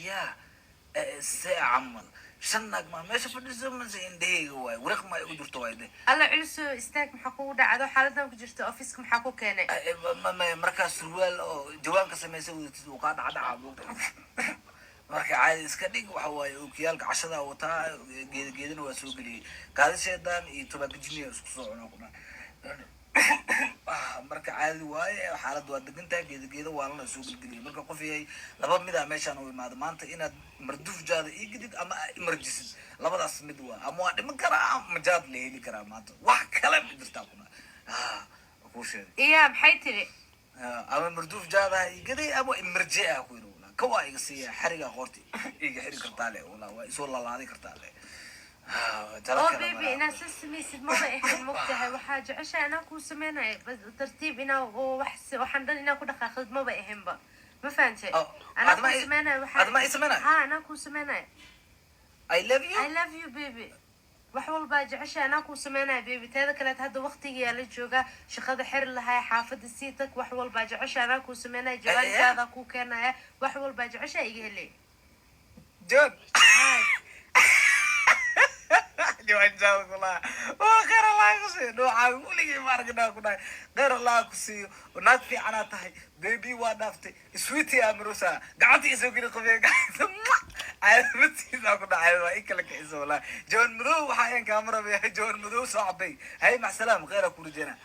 Yaa see camal shan naag maa meesha fadhiso, mase indhaheyga waay wariq maa igu jirto waay de? Alla culuso, istaag. Maxaa kugu dhacdo? Xaaladan ku jirta officeka maxaa ku keenay? Markaa surwaal oo jawaanka samaysa wadatid uu kaa dhacdhaca buugta. Marka caadi iska dhig. Waxa waaye ookiyaalka cashadaa wataa, geeda geedana waa soo geliyey, kaadi sheedaan iyo tobaaka jiniya isku soo cunaa ku dhan. Marka caadi waaye, xaaladda waa degan tahay, geeda geeda waalana soo gelgeliyay. Marka qof yahay, laba midaa meeshaan u imaado maanta: inaad marduuf jaada ii gedid ama aa imarjisid. Labadaas mid waa, ama waa dhiman karaa ama jaad la heli karaa maanta. Wax kale ma jirtaa kuna kuu sheegay. Iya, maxay tiri? Ama marduuf jaadaha igaday ama imarje ah ku yidhi. Walaa ka waa iga siiya xariga qoorti iga xiri kartaa le, walaa waa isoo lalaaday kartaa le. Tala oo kale baby malaha. Inaad sa samaysid maba ahayn, mogtahay? Waxaa jeceshahay anaa kuu sameynaya bas tartiib inaa oo wax waxaan dhan inaa ku dhaqaaqid maba ahaynba, ma fahantay? Oh, anaa adma kuu sameynaya waxaa. Adma ii sameynaya? Ha, anaa kuu sameynaya. I love you. I love you, baby. Wax walbaa jeceshahay anaa kuu sameynaya, baby. Teeda kaleet, hadda waqtigiyaa la joogaa, shaqada xiri lahay, xaafada sii tag. Wax walbaa jeceshahay anaa kuu sameynaya, jawaankaada kuu keenaya, wax walbaa jeceshahay iga helay. John. Hi. Jawan jaad kulaha waa khayr Allah ku siiyo. Noocaa weligii ma aragna ku dhahay. Khayr Allah ku siiyo, naag fiicanaa tahay, baby. Waa dhaaftay, sweetie amrosa. Gacanta isoo geli qabee, gacanta caalamatiisa ku dhacay, waa in kala kiciso. Wallahi jawan madow waxaa een kaama rabaya, jawan madow soo cabay. Hay, macsalaam, khayra ku rajeyna.